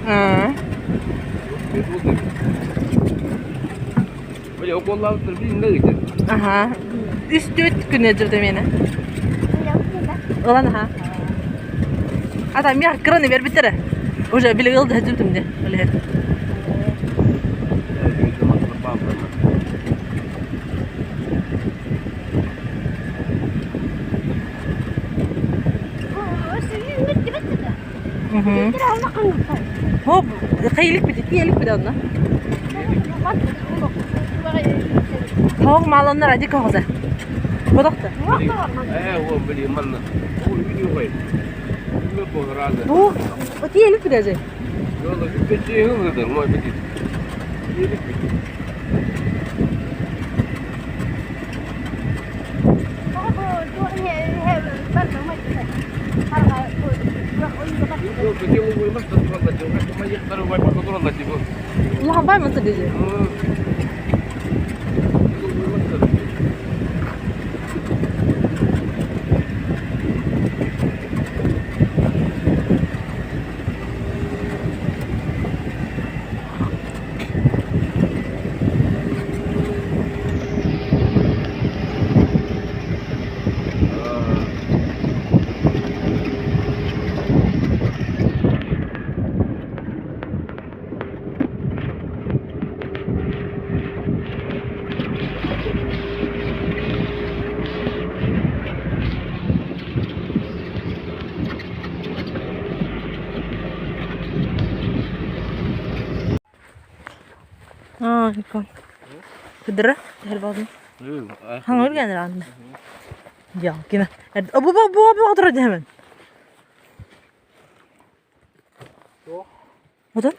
Аа. Аха. Үс-түөрт күн ыалдьыбыта миэнэ. Ылан аха. Ата миэхэ кыраны биэрбиттэрэ. Уже били ыалдьа сылдьыбытым дии ол иһин. Хоп, хайылык бит, тиэлик бит онно. Тоҕ маланнар ади коҕда. Бодохто. Бу, тиэлик бит ажы. Улахан бай мысы дии. Аа, икон. Кыдыра, хербалдым. Хаңыр генер анны. Я, кина. Бу бу бу бу отура дehemem. Одан?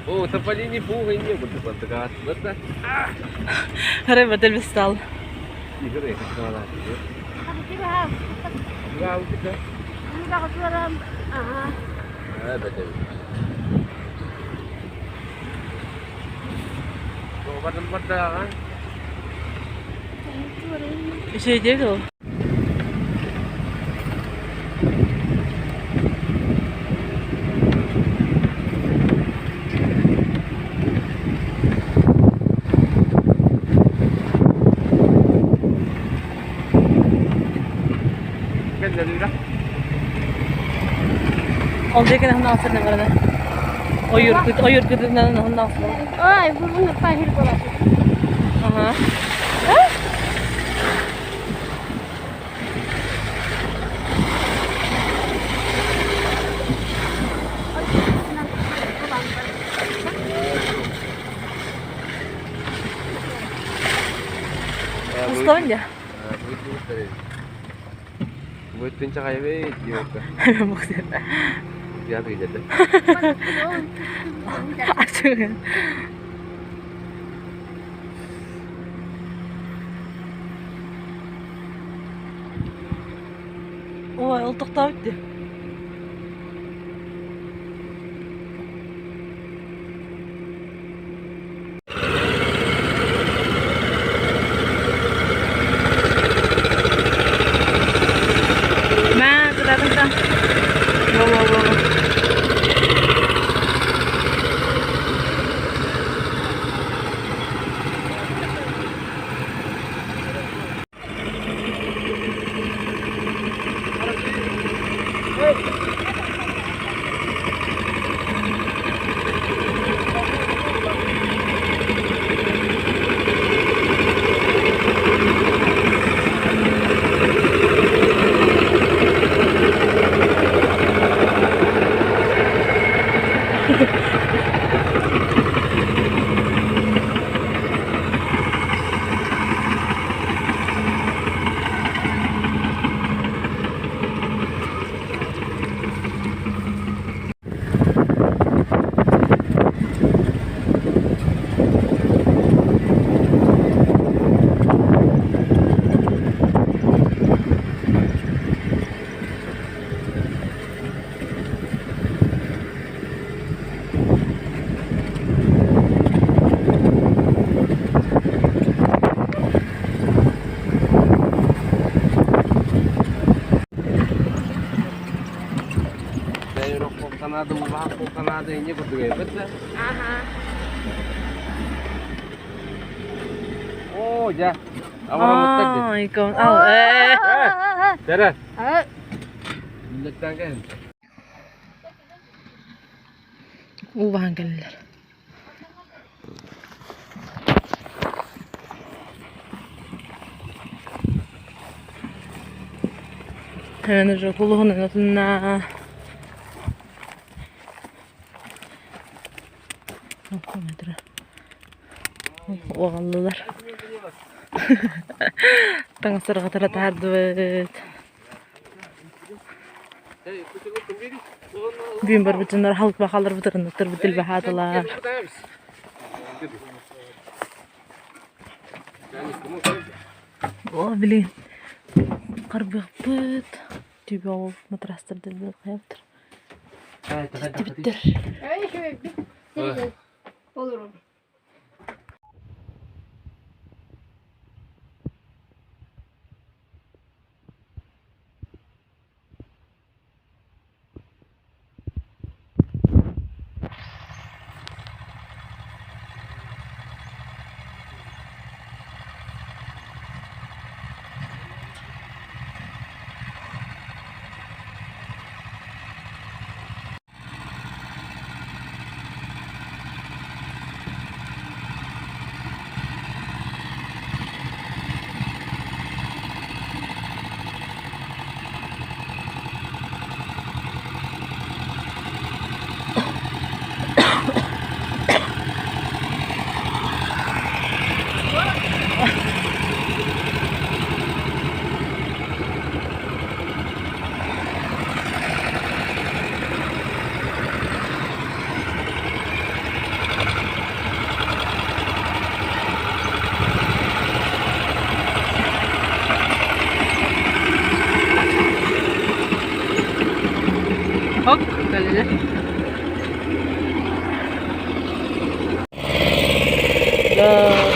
О, тополиний пух и не буду подгадываться. Рыба стал. Şey değil o. Ол диэки наһаа сырна барда. Ойур ойур кытынан наһаа Ай, bunu pahil bolası. Ага. Устан я. Ой, ол тоқтап өтті. Мә, кыдадың Во, во, во, во. Оо, дьэ. Аа, икон. Аа, э. Дәрә. Уу баһан кэллилэр. Аны кулуһунан отунна. Уоҕаллылар. Таҥастарга таһаардыбыт. Бүгүн барбыт дьоннор халыппа хаалларбыт ырыннаттарбыт илбэһаатылар. О, блин, харбыахпыт. Түбэ ол матрастар дэлбэт хайаптар. Титтибиттэр. Olurum. Хоп, кэллилэр. Tara.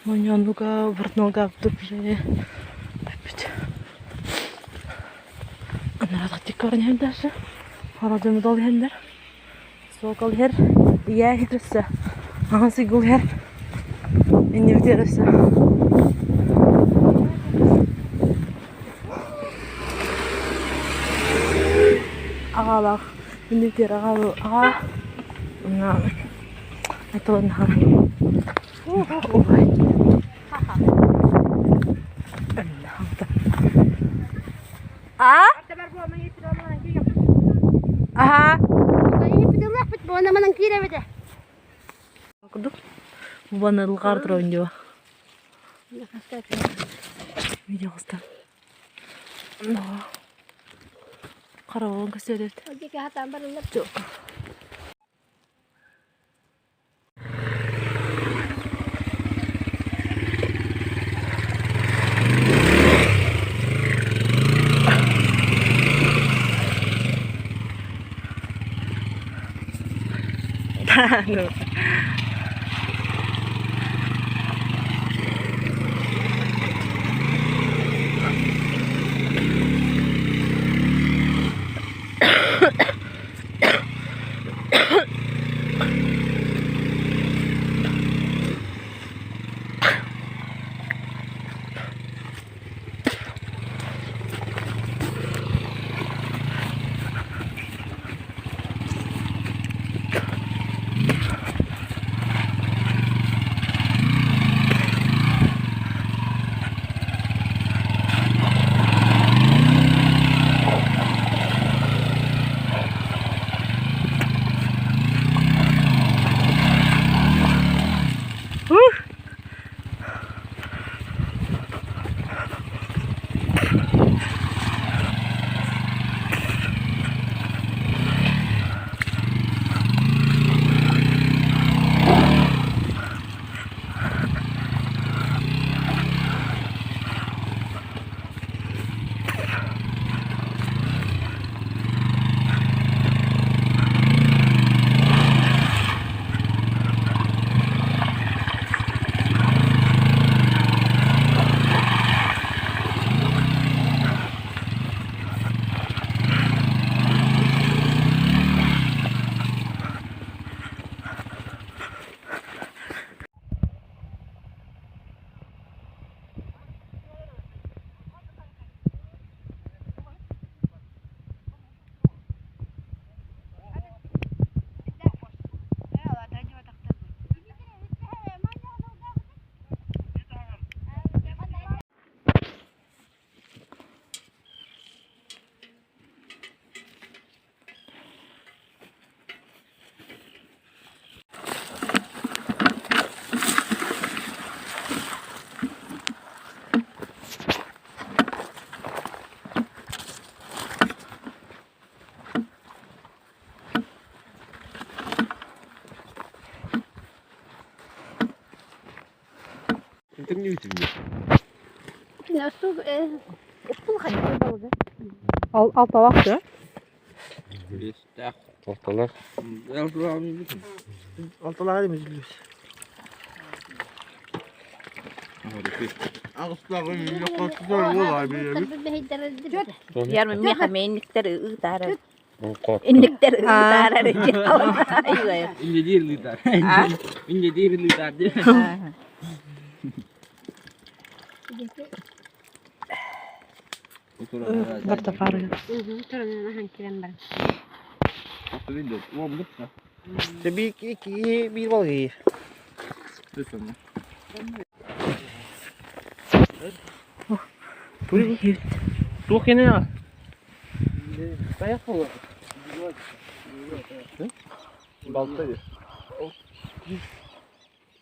Монньоонуга Варнога уже бүппүт. Анараа көрүнэр даже. Холодильник ол иһэллэр. Суокал иһэр. Ийээ иһэр өссө. Аҕан сыйгыл иһэр. Иннибитигэр өссө. Аҕалаах иннибитигэр аҕа уонна айтылыннаҕа А? Аха. Курдук. Бубаны ылгаар турабын диба. Видео хостан. Карабын көстөрөт. Ну. Алталаах да? Алталаах. Алталаах эмизилибит. Инде диир лыытар. Инде диир лыытар диэн. Барта паарга. Биир балгы. Туох кene Балта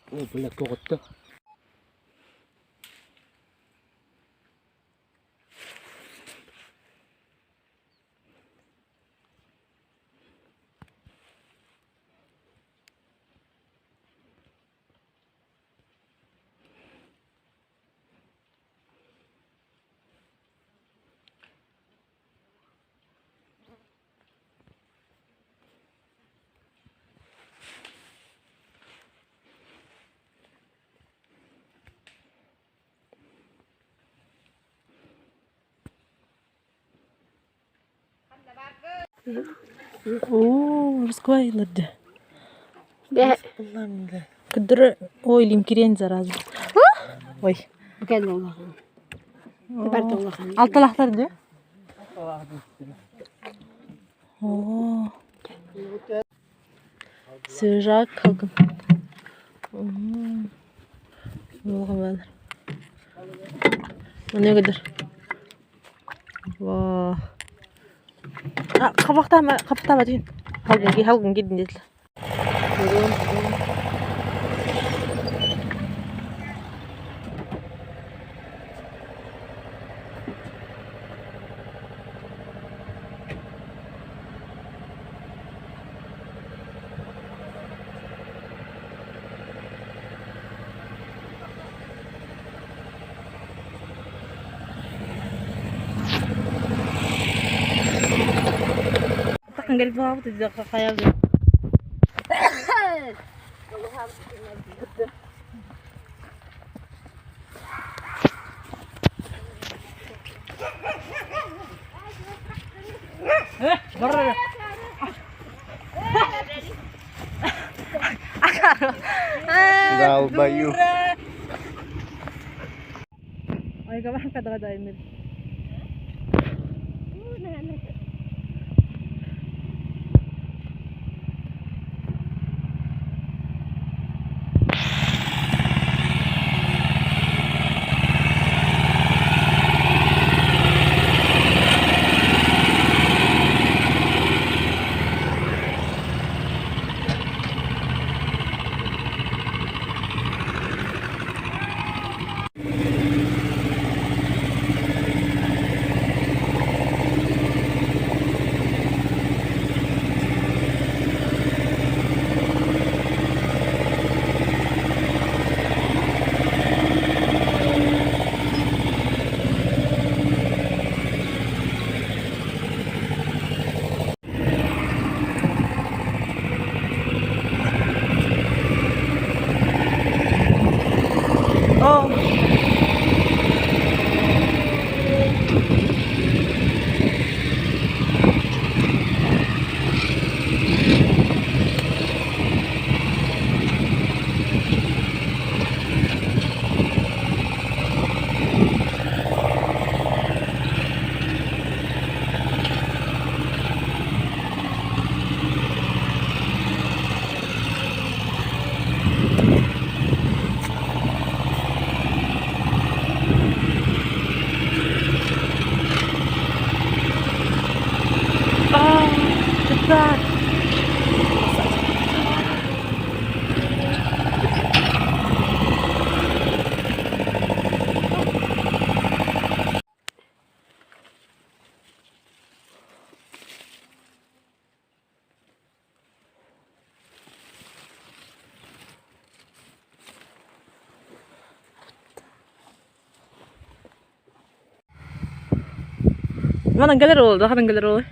О, бля, тоҕотто. Оо, руссквайлар дьэ. Кыдыры ой лимкирен зараза. Ой. Алталахтар дьэ. Оо. Свежак халгын. Улахан Ону кыдыр. Во. Хабахтаама, хабахтаама түүн. Халгын халгын кирдин диэтилэр. Далбаю. Манан кэлэр уол, ханан кэлэр уол.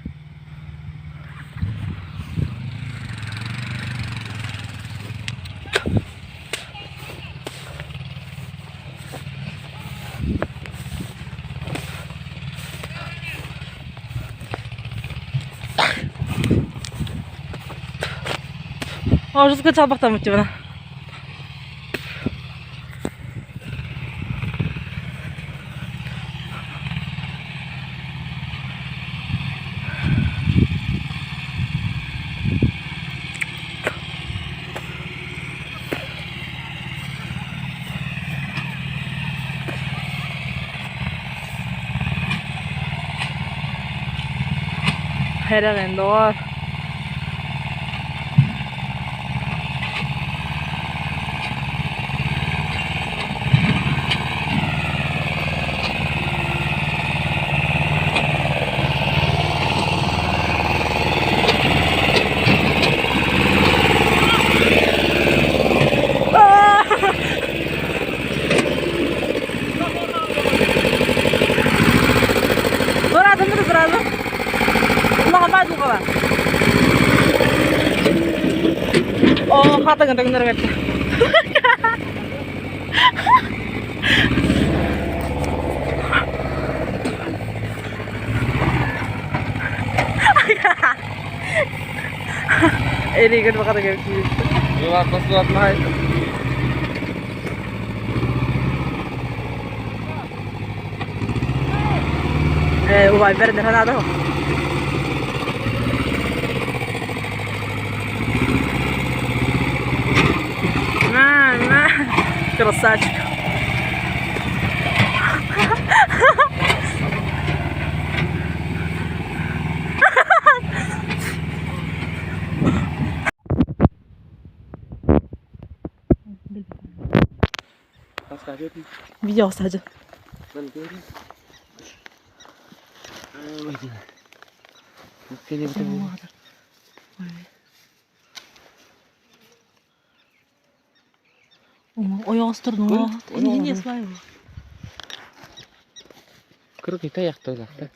Оруска чалбахтаммыт дьыбана. Эрэҕин доҕоор. Быраатым сразу. Улахан баай дулҕала. Оо, хатыҥын таҥнары бэртэ. Элигин баҕата кэпсиир. Ээ, убайбар наһаа наада. На, на, красавчик. Видео саджа. Ойоҕосторун не слайм. Кыргыта яхтылахта.